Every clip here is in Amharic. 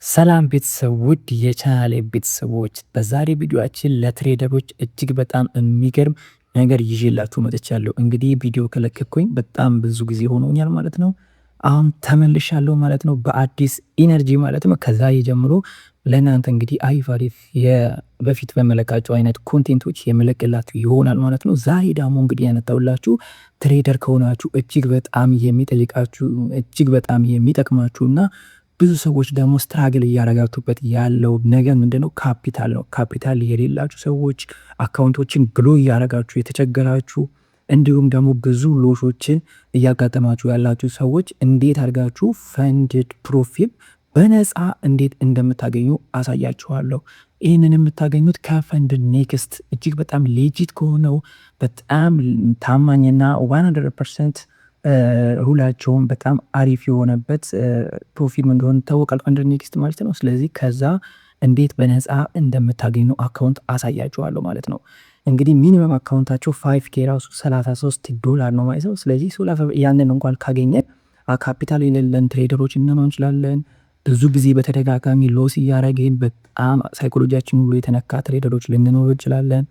ሰላም ቤተሰብ፣ ውድ የቻናሌ ቤተሰቦች፣ በዛሬ ቪዲዮአችን ለ trader ኦች እጅግ በጣም የሚገርም ነገር ይዤላችሁ መጥቻለሁ። እንግዲህ ቪዲዮ ከለቀኩኝ በጣም ብዙ ጊዜ ሆኖኛል ማለት ነው። አሁን ተመልሻለሁ ማለት ነው፣ በአዲስ energy ማለት ነው። ከዛ ጀምሮ ለእናንተ እንግዲህ አሪፍ አሪፍ በፊት በመለቃቸው አይነት content ኦች የመለቅላችሁ ይሆናል ማለት ነው። ዛሬ ደግሞ እንግዲህ ያመጣሁላችሁ trader ከሆናችሁ እጅግ በጣም የሚጠይቃችሁ፣ እጅግ በጣም የሚጠቅማችሁና ብዙ ሰዎች ደግሞ struggle እያረጋችሁበት ያለው ነገር ምንድነው? ካፒታል ነው። ካፒታል የሌላችሁ ሰዎች፣ account ኦችን blow እያረጋችሁ የተቸገራችሁ፣ እንዲሁም ደግሞ ብዙ loss ኦችን እያጋጠማችሁ ያላችሁ ሰዎች እንዴት አድርጋችሁ funded prop firm በነፃ እንዴት እንደምታገኙ አሳያችኋለሁ። ይህንን የምታገኙት ከ FundedNext እጅግ በጣም legit ከሆነው፣ በጣም ታማኝና 100% rule ኣቸውን በጣም አሪፍ የሆነበት prop firm እንደሆነ ይታወቃል FundedNext ማለት ነው። ስለዚህ ከዛ እንዴት በነፃ እንደምታገኙ account አሳያችኋለሁ ማለት ነው። እንግዲህ minimum account ኣቸው 5K ራሱ 33 ዶላር ነው ማለት ነው። ስለዚህ ያንን እንኳን ካገኘን ካፒታል የሌለን trader ኦች እንሆን እንችላለን። ብዙ ጊዜ በተደጋጋሚ loss እያደረግን በጣም ሳይኮሎጂያችን ሁሉ የተነካ trader ኦች ልንኖር እንችላለን።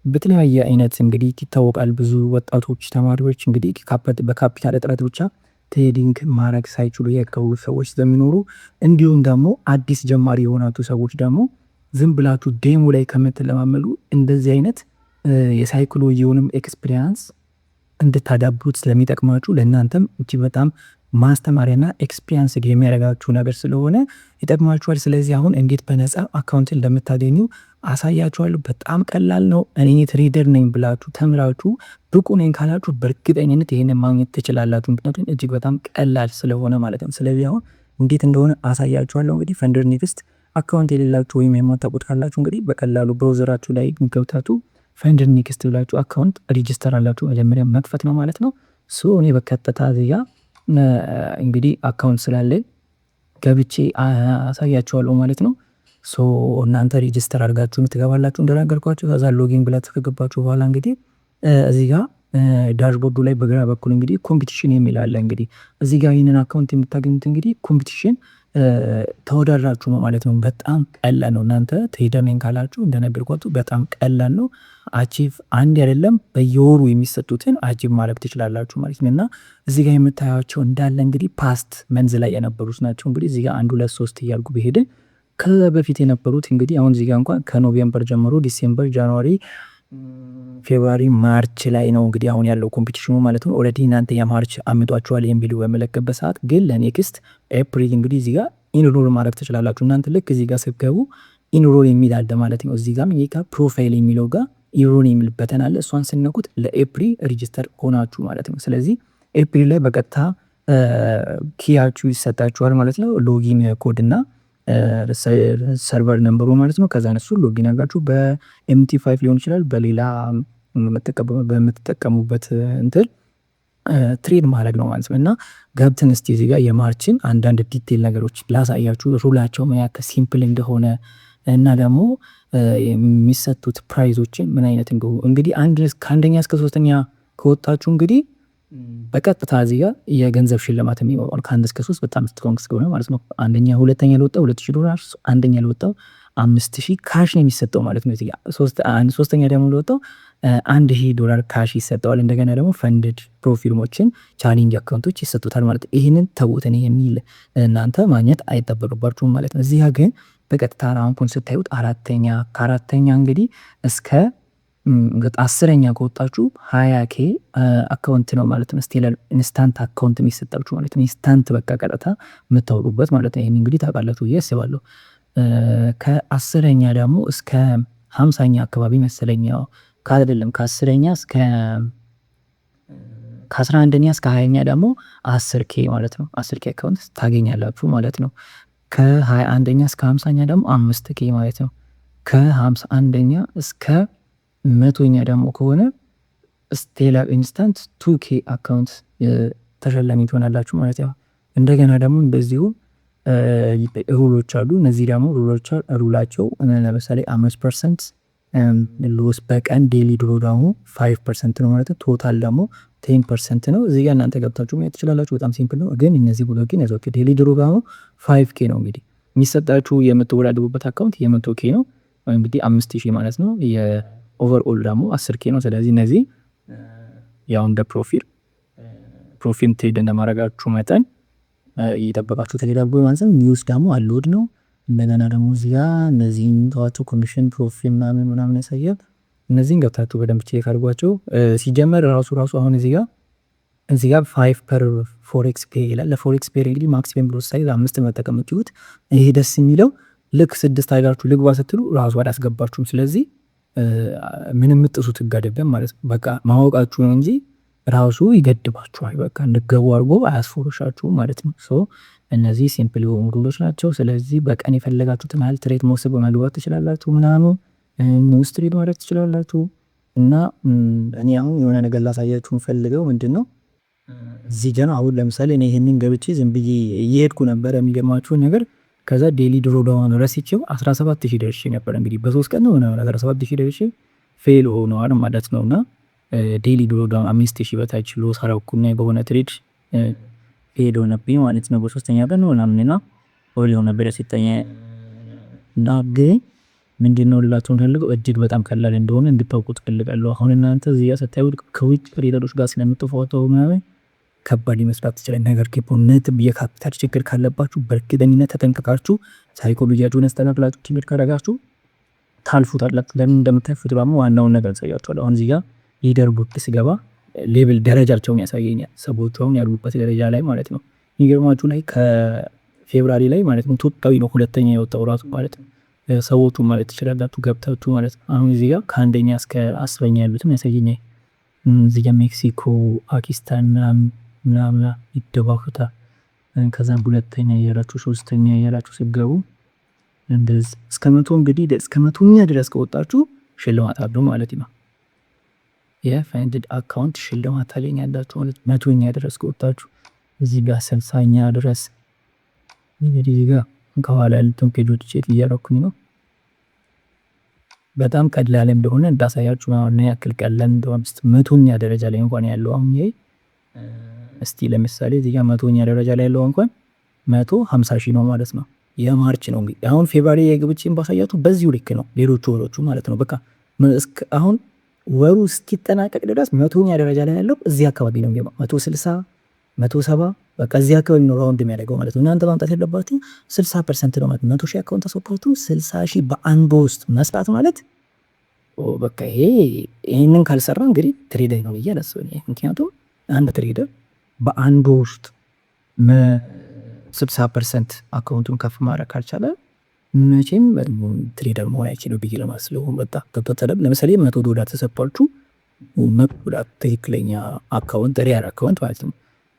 በተለያየ አይነት እንግዲህ ይታወቃል፣ ብዙ ወጣቶች፣ ተማሪዎች እንግዲህ በካፒታል እጥረት ብቻ trading ማድረግ ሳይችሉ የቀሩ ሰዎች ስለሚኖሩ፣ እንዲሁም ደግሞ አዲስ ጀማሪ የሆናችሁ ሰዎች ደግሞ ዝም ብላችሁ demo ላይ ከምትለማመዱ እንደዚህ አይነት የ psychology ውንም experience እንድታዳብሩት ስለሚጠቅማችሁ፣ ለእናንተም እጅግ በጣም ማስተማሪያና experience የሚያደርጋችሁ ነገር ስለሆነ ይጠቅማችኋል። ስለዚህ አሁን እንዴት በነፃ አካውንትን እንደምታገኙ አሳያችኋለሁ። በጣም ቀላል ነው። እኔ trader ነኝ ብላችሁ ተምራችሁ ብቁ ነኝ ካላችሁ በእርግጠኝነት ይሄንን ማግኘት ትችላላችሁ። ምክንያቱም እጅግ በጣም ቀላል ስለሆነ ማለት ነው። ስለዚህ አሁን እንዴት እንደሆነ አሳያችኋለሁ። እንግዲህ FundedNext account የሌላችሁ ወይም የማታውቁት ካላችሁ እንግዲህ በቀላሉ browser ኣችሁ ላይ ገብታችሁ FundedNext ብላችሁ account register አላችሁ መጀመሪያ መክፈት ነው ማለት ነው። So እኔ በቀጥታ እዚህ ጋር እንግዲህ account ስላለኝ ገብቼ አሳያችኋለሁ ማለት ነው። So እናንተ register አድርጋችሁ ትገባላችሁ እንደነገርኳችሁ። ከዛ login ብላችሁ ከገባችሁ በኋላ እንግዲህ እዚህ ጋር dashboard ኡ ላይ በግራ በኩል እንግዲህ competition የሚል አለ። እንግዲህ እዚህ ጋር ይህንን account የምታገኙት እንግዲህ competition ተወዳድራችሁ ነው ማለት ነው። በጣም ቀላል ነው። እናንተ trader ነኝ ካላችሁ እንደነገርኳችሁ በጣም ቀላል ነው። Achieve አንድ አይደለም፣ በየወሩ የሚሰጡትን achieve ማድረግ ትችላላችሁ ማለት ነው። እና እዚህ ጋር የምታያቸው እንዳለ እንግዲህ past months ላይ የነበሩት ናቸው። እንግዲህ እዚህ ጋር አንድ፣ ሁለት፣ ሶስት እያልኩ ብሄድ ከዛ በፊት የነበሩት እንግዲህ አሁን እዚህ ጋር እንኳን ከ November ጀምሮ December፣ January፣ February፣ March ላይ ነው እንግዲህ አሁን ያለው competition ኑ ማለት ነው። Already እናንተ የ March አምጧችኋል የሚሉ በመለከበት ሰዓት ግን ለ next April እንግዲህ እዚህ ጋር enroll ማድረግ ትችላላችሁ። እናንተ ልክ እዚህ ጋር ስትገቡ enroll የሚል አለ ማለት ነው። እዚህ ጋር ይሄ profile የሚለው ጋር enroll የሚል button አለ። እሷን ስትነኩት ለ April register ሆናችሁ ማለት ነው። ስለዚህ ኤፕሪል ላይ በቀጥታ key ያችሁ ይሰጣችኋል ማለት ነው። Login code እና server number ኡ ማለት ነው። ከዛ እነሱ login አድርጋችሁ በ MT5 ሊሆን ይችላል፣ በሌላ በምትጠቀሙበት እንትን trade ማድረግ ነው ማለት ነው። እና ገብተን እስቲ እዚህ ጋር የ March ን አንዳንድ detail ነገሮች ላሳያችሁ፣ rule ኣቸው ምን ያክል simple እንደሆነ እና ደግሞ የሚሰጡት prize ኦችን ምን አይነት እንደሆኑ። እንግዲህ ከአንደኛ እስከ ሶስተኛ ከወጣችሁ እንግዲህ በቀጥታ እዚህ ጋር የገንዘብ ሽልማት የሚኖረው ከአንድ እስከ ሶስት በጣም strong ስለሆነ ማለት ነው። አንደኛ ሁለተኛ ለወጣው 2000 ዶላር፣ አንደኛ ለወጣው 5000 cash ነው የሚሰጠው ማለት ነው። እዚህ ጋር ሶስተኛ ደግሞ ለወጣው 1000 ዶላር cash ይሰጠዋል። እንደገና ደግሞ funded prop firm ኦችን challenge account ኦች ይሰጡታል ማለት ነው። ይህንን ተውትን የሚል እናንተ ማግኘት አይጠበቅባችሁም ማለት ነው። እዚህ ግን በቀጥታ rank ኡን ስታዩት አራተኛ፣ ከአራተኛ እንግዲህ እስከ 10ኛ ከወጣችሁ 20K account ነው ማለት ነው። Stellar instant account የሚሰጣችሁ ማለት ነው። Instant በቃ ቀጥታ የምታወጡበት ማለት ነው። ይሄን እንግዲህ ታውቃላችሁ ብዬ አስባለሁ። ከ10ኛ ደግሞ እስከ 50ኛ አካባቢ መሰለኝ፣ አይደለም፣ ከ10ኛ እስከ ከ11ኛ እስከ 20ኛ ደግሞ 10K ማለት ነው። 10K account ታገኛላችሁ ማለት ነው። ከ21ኛ እስከ 50ኛ ደግሞ 5K ማለት ነው። ከ51ኛ እስከ 100ኛ ደግሞ ከሆነ Stellar instant 2K account ተሸላሚ ትሆናላችሁ ማለት ነው። እንደገና ደግሞ እንደዚሁ rule ኦች አሉ። እነዚህ ደግሞ rule ኣቸው ለምሳሌ 5% loss በቀን፣ daily draw ደግሞ 5% ነው ማለት ነው። Total ደግሞ 10% ነው። እዚህ ጋር እናንተ ገብታችሁ ማየት ትችላላችሁ። በጣም simple ነው። ግን እነዚህ ብሎ ግን ያዟቸው፣ daily draw ደግሞ 5K ነው እንግዲህ። የሚሰጣችሁ የምትወዳደሩበት account የ100K ነው፣ እንግዲህ 5,000 ማለት ነው። የ overall ደግሞ 10K ነው። ስለዚህ እነዚህ ያው እንደ profit trade እንደማድረጋችሁ መጠን እየጠበቃችሁ ተደርጎ ማለት ነው። News ደግሞ allowed ነው። እንደገና ደግሞ እዚህ ጋር እነዚህን ተዋቸው፣ commission፣ profit ምናምን ምናምን ያሳያል። እነዚህን ገብታችሁ በደንብ check አድርጓቸው። ሲጀመር ራሱ አሁን እዚህ ጋር five per forex pair ይላል። ለ forex pair እንግዲህ maximum lot size አምስት መጠቀም የምትችሉት። ይሄ ደስ የሚለው ልክ ስድስት አድርጋችሁ ልግባ ስትሉ ራሱ አላስገባችሁም። ስለዚህ ምንም የምጥሱት ህግ አይደለም ማለት ነው። በቃ ማወቃችሁ ነው እንጂ ራሱ ይገድባችኋል። በቃ እንድትገቡ አድርጎ አያስፎርሻችሁም ማለት ነው። So እነዚህ simple የሆኑ rule ኦች ናቸው። ስለዚህ በቀን የፈለጋችሁትን ያህል trade መውሰድ፣ መግባት ትችላላችሁ ምናምን፣ news trade ማድረግ ትችላላችሁ። እና እኔ አሁን የሆነ ነገር ላሳያችሁ የምፈልገው ምንድነው? እዚህ ገና አሁን ለምሳሌ እኔ ይሄንን ገብቼ ዝም ብዬ እየሄድኩ ነበር፣ የሚገርማችሁ ነገር። ከዛ daily drawdown ረስቼው 17,000 ደርሼ ነበር። እንግዲህ በ3 ቀን ነው ምናምን 17,000 ደርሼ fail ሆነዋል ማለት ነው። እና daily drawdown 5,000 በታች loss አደረኩና በሆነ trade fail ሆነብኝ ማለት ነው። በሶስተኛ ቀን ምናምን እና ወዲያው ነበር የሰጠኝ። እና ግን ምንድነው ልላችሁ የምፈልገው፣ እጅግ በጣም ቀላል እንደሆነ እንድታውቁት እፈልጋለሁ። አሁን እናንተ እዚህ ጋር ስታዩት ከውጭ trader ኦች ጋር ስለምትፎተው ምናምን ከባድ ሊመስላት ይችላል። ነገር ግን እውነትም የካፒታል ችግር ካለባችሁ በእርግጠኝነት ተጠንቅቃችሁ፣ ሳይኮሎጂያችሁን አስተካክላችሁ ትምህርት ካደረጋችሁ ታልፉታላችሁ። ለምን እንደምታልፉት ደግሞ ዋናውን ነገር አሳያችኋለሁ። አሁን እዚህ ጋር leaderboard ስገባ level ደረጃቸውን ያሳየኛል። ሰዎቹ አሁን ያሉበት ደረጃ ላይ ማለት ነው። የሚገርማችሁ ላይ ከ February ላይ ማለት ነው ኢትዮጵያዊ ነው ሁለተኛ የወጣው ራሱ ማለት ነው። ሰዎቹ ማለት ትችላላችሁ ገብታችሁ ማለት ነው። አሁን እዚህ ጋር ከአንደኛ እስከ 10ኛ ያሉትን ያሳየኛል። እዚህ ጋር ሜክሲኮ፣ ፓኪስታን ምናምን ምናምን ይደባፉታል። ከዛም ሁለተኛ እያላችሁ፣ ሶስተኛ እያላችሁ ስትገቡ እንደዚህ እስከ 100፣ እንግዲህ እስከ 100ኛ ድረስ ከወጣችሁ ሽልማት አለው ማለት ነው። የ funded account ሽልማት ታገኛላችሁ ማለት 100ኛ ድረስ ከወጣችሁ። እዚህ ጋር 60ኛ ድረስ፣ እንግዲህ እዚህ ጋር ከኋላ ያሉትን page ኦች check እያደረኩኝ ነው። በጣም ቀላል እንደሆነ እንዳሳያችሁ ምን ያክል ቀላል እንደሆነ፣ 100ኛ ደረጃ ላይ እንኳን ያለው፣ አሁን ይሄ እስቲ ለምሳሌ እዚህ ጋር 100ኛ ደረጃ ላይ ያለው እንኳን 150,000 ነው ማለት ነው። የ March ነው እንግዲህ። አሁን February የግብቼን ባሳያችሁ በዚሁ ልክ ነው ሌሎቹ ወሮቹ ማለት ነው። በቃ አሁን ወሩ እስኪጠናቀቅ ድረስ 100ኛ ደረጃ ላይ ያለው እዚህ አካባቢ ነው የሚገባው፣ 160፣ 170፣ በቃ እዚህ አካባቢ ነው round የሚያደርገው ማለት ነው። እናንተ ማምጣት ያለባችሁ 60% ነው ማለት ነው። 100,000 account አስወጣችሁ 60,000 በአንድ ውስጥ መስራት ማለት በቃ ይሄንን ካልሰራ እንግዲህ trader ነው ብዬ አላስብም። ምክንያቱም አንድ trader በአንድ ውስጥ 60% account ኡን ከፍ ማድረግ ካልቻለ መቼም trader መሆን አይችልም ብዬ ለማስበው። በቃ ለምሳሌ $100 ተሰጥቷችሁ፣ $100 ትክክለኛ account፣ real account ማለት ነው።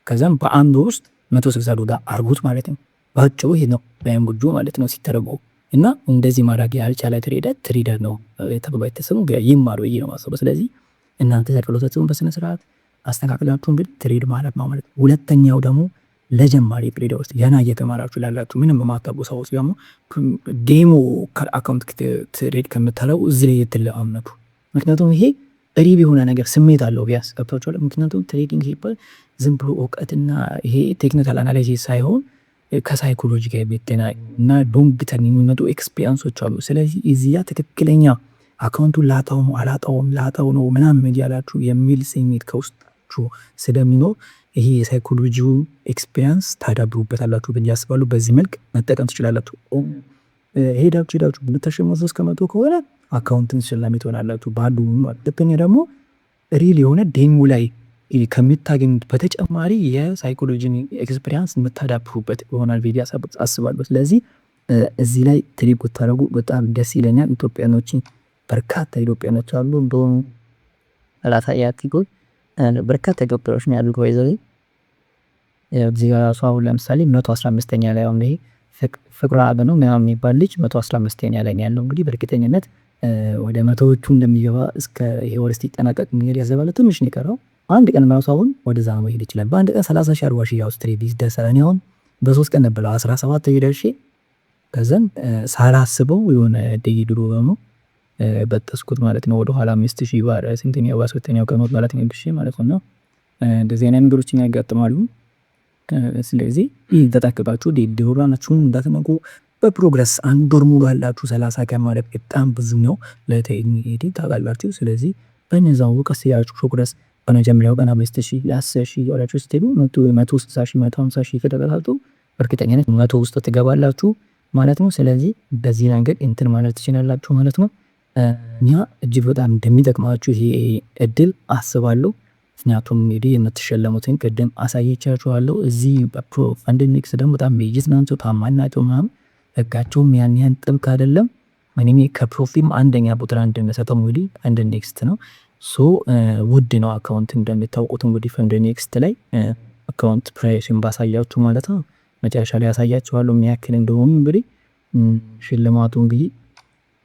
ከዛም በአንድ ውስጥ $160 አርጉት ማለት ነው። በአጭሩ ይሄ ነው በጉጁ ማለት ነው ሲተረጎም። እና እንደዚህ ማድረግ ያልቻለ trader trader ነው ተብሎ አይታሰብም። ይማሩ ብዬ ነው የማስበው። ስለዚህ እናንተ ተክሎታችሁን በስነ ስርዓት አስተካክላችሁ እንግዲህ trade ማለት ነው ማለት። ሁለተኛው ደግሞ ለጀማሪ trader ኦች፣ ገና እየተማራችሁ ላላችሁ፣ ምንም በማታውቁ ሰዎች ደግሞ demo account trade ከምታለው እዚህ ላይ የተለማመዱ። ምክንያቱም ይሄ real የሆነ ነገር ስሜት አለው ቢያንስ፣ ገብቷችኋል። ምክንያቱም trading ሲባል ዝም ብሎ እውቀትና ይሄ technical analysis ሳይሆን ከ psychology ጋር የሚገናኝ እና long term የሚመጡ experience ኦች አሉ። ስለዚህ እዚያ ትክክለኛ account ኡን ላጣው ነው፣ አላጣውም፣ ላጣው ነው ምናምን እያላችሁ የሚል ስሜት ከውስጣችሁ ስለሚኖር ይሄ የ psychology ው experience ታዳብሩበታላችሁ ብዬ አስባለሁ። በዚህ መልክ መጠቀም ትችላላችሁ። ሄዳችሁ ሄዳችሁ ብትሸነፉ እስከ 100 ከሆነ አካውንትን ተሸላሚ ትሆናላችሁ። ባሉ ሁለተኛ ደግሞ real የሆነ demo ላይ ከምታገኙት በተጨማሪ የ psychology ን experience የምታዳብሩበት ይሆናል ብዬ አስባለሁ። ስለዚህ እዚህ ላይ trade ብታደርጉ በጣም ደስ ይለኛል። ኢትዮጵያኖችን፣ በርካታ ኢትዮጵያኖች አሉ። እንደውም ላሳያችሁ፣ በርካታ ኢትዮጵያኖች ነው ያሉት። By the way እዚህ ጋር ራሱ አሁን ለምሳሌ 115ኛ ላይ፣ አሁን ይሄ ፍቅረ አብ ነው ምናምን የሚባል ልጅ 115ኛ ላይ ነው ያለው። እንግዲህ በእርግጠኝነት ወደ መቶዎቹ እንደሚገባ እስከ ይሄ ወር እስኪጠናቀቅ እንግዲህ ያዘባለ ትንሽ ነው የቀረው። አንድ ቀን ራሱ አሁን ወደዛ መሄድ ይችላል። በአንድ ቀን 30,000፣ 40,000 ያው trade ይደርሳል። እኔ አሁን በ3 ቀን ነበር 17 ደርሼ ከዛም ሳላስበው የሆነ day draw ደግሞ በጠስኩት ማለት ነው። ወደኋላ 5,000 ባር ስንተኛው በ3ኛው ቀን ማለት ነው ማለት ነው። እንደዚህ አይነት ነገሮችን ያጋጥማሉ። ስለዚህ ተጠንቅቃችሁ draw ኣችሁን እንዳትነኩ። በ progress አንድ ወር ሙሉ አላችሁ። 30 ቀን ማለት በጣም ብዙ ነው ለ trading፣ ታውቃላችሁ። ስለዚህ በነዛው ቀስ እያላችሁ progress በመጀመሪያው ቀን 5,000፣ 10,000 እያላችሁ ስትሄዱ 160,000፣ 150,000 ከደረሳችሁ እርግጠኛ ነኝ 100 ውስጥ ትገባላችሁ ማለት ነው። ስለዚህ በዚህ መንገድ እንትን ማለት ትችላላችሁ ማለት ነው። እኛ እጅግ በጣም እንደሚጠቅማችሁ ይሄ እድል አስባለሁ። ምክንያቱም እንግዲህ የምትሸለሙትን ቅድም አሳይቻችኋለሁ። እዚህ FundedNext ደግሞ በጣም legit ናቸው፣ ታማኝ ናቸው ምናምን፣ ህጋቸውም ያን ያህል ጥብቅ አይደለም። እኔ ከ prop firm አንደኛ ቦታ እንደምሰጠው እንግዲህ FundedNext ነው። So ውድ ነው account እንደምታውቁት። እንግዲህ FundedNext ላይ account price ን ባሳያችሁ ማለት ነው። መጨረሻ ላይ ያሳያችኋለሁ ምን ያክል እንደሆኑ። እንግዲህ ሽልማቱ እንግዲህ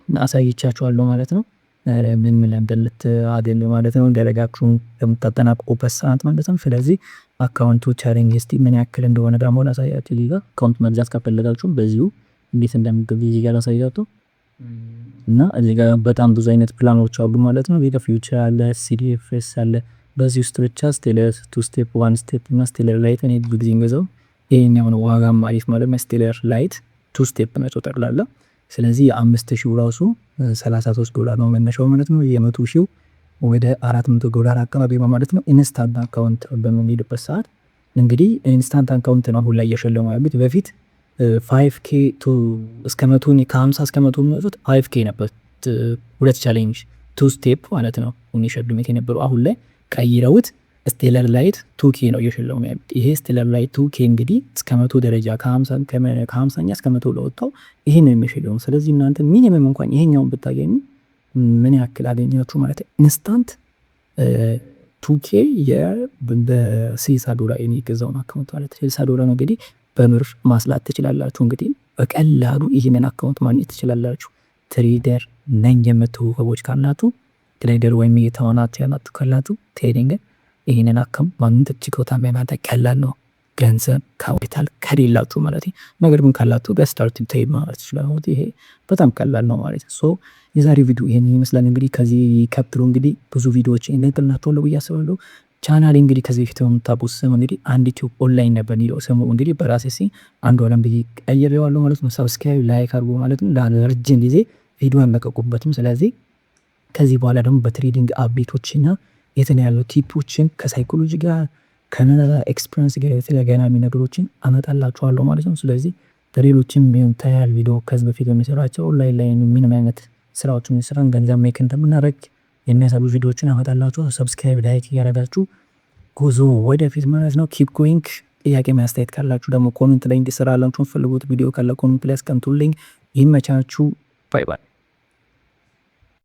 አሳይቻችኋለሁ ማለት ነው። ምን ምን እንደምታገኙ ማለት ነው። ደረጃችሁን በምታጠናቅቁበት ሰዓት ማለት ነው። ስለዚህ account ኡ challenge እስቲ ምን ያክል እንደሆነ ደግሞ ላሳያችሁ። እዚህ ጋር account መግዛት ከፈለጋችሁም በዚሁ እንዴት እንደሚገዙ እዚህ ጋር ላሳያችሁ። እና እዚህ ጋር በጣም ብዙ አይነት ፕላኖች አሉ ማለት ነው። እዚህ ጋር future አለ፣ CFDs አለ። በዚህ ውስጥ ብቻ Stellar two step፣ one step እና Stellar Lite፣ እኔ ብዙ ጊዜ የምገዛው ይሄኛው ነው። ዋጋም አሪፍ ማለት ነው። Stellar Lite two step ናቸው ጠቅላላ። ስለዚህ የ5,000 ራሱ 33 ዶላር ነው መነሻው ማለት ነው። የ100,000 ወደ 400 ዶላር አካባቢ ማለት ነው። Instant account በምንሄድበት ሰዓት እንግዲህ instant account ነው አሁን ላይ እየሸለሙ ያሉት። በፊት 5K እስከ 100፣ ከ50 እስከ 100 የሚወጡት 5K ነበር። ሁለት challenge two step ማለት ነው የሸሉት የነበሩ። አሁን ላይ ቀይረውት Stellar Lite 2K ነው እየሸለሙ ያሉት። ይሄ Stellar Lite 2K እንግዲህ እስከ 100 ደረጃ፣ ከ50ኛ እስከ 100 ለወጣው ይሄ ነው የሚሸልመው። ስለዚህ እናንተ minimum እንኳን ይሄኛውን ብታገኙ ምን ያክል አገኛችሁ ማለት? Instant 2K በ60 ዶላር የሚገዛውን account ማለት 60 ዶላር ነው እንግዲህ በብር ማስላት ትችላላችሁ። እንግዲህ በቀላሉ ይህንን account ማግኘት ትችላላችሁ። Trader ነኝ የምትሉ ሰዎች ካላችሁ፣ trader ወይም እየተሆናችሁ ያላችሁ ካላችሁ trading፣ ይህንን account ማግኘት እጅግ በጣም የናንተ ቀላል ነው። ገንዘብ ካፒታል ከሌላችሁ ማለት። ነገር ግን ካላችሁ በ start trade ማለት ትችላላችሁ። ይሄ በጣም ቀላል ነው ማለት። So የዛሬው ቪዲዮ ይሄን ይመስላል። እንግዲህ ከዚህ ቀጥሎ እንግዲህ ብዙ ቪዲዮዎች እንለቅላችኋለሁ ብዬ አስባለሁ። ቻናሌ እንግዲህ ከዚህ በፊት የምታውቁት ስም እንግዲህ አንድ ኢትዮ ኦንላይን ነበር የሚለው ስሙ። እንግዲህ በራሴ ስም አንዱ አለም ብዬ ቀይሬዋለሁ ማለት ነው። Subscribe፣ like አድርጉ ማለት ነው። ለረጅም ጊዜ ቪዲዮ አልለቀቁበትም። ስለዚህ ከዚህ በኋላ ደግሞ በ trading update ኦች እና የተለያዩ tip ኦችን ከ psychology ጋር፣ ከ experience ጋር የተገናኙ ነገሮችን አመጣላችኋለሁ ማለት ነው። ስለዚህ በሌሎችም ተያያዥ ቪዲዮ ከዚህ በፊት በሚሰራቸው ኦንላይን ላይ ምንም አይነት ስራዎችን ስራን ገንዘብ make እንደምናደርግ የሚያሳዩ ቪዲዮዎችን አመጣላችኋለሁ። Subscribe፣ like እያደረጋችሁ ጉዞ ወደፊት ማለት ነው። Keep going። ጥያቄ አስተያየት ካላችሁ ደግሞ comment ላይ፣ እንዲሰራላችሁ የምትፈልጉት ቪዲዮ ካለ comment ላይ አስቀምጡልኝ። ይመቻችሁ። Bye bye።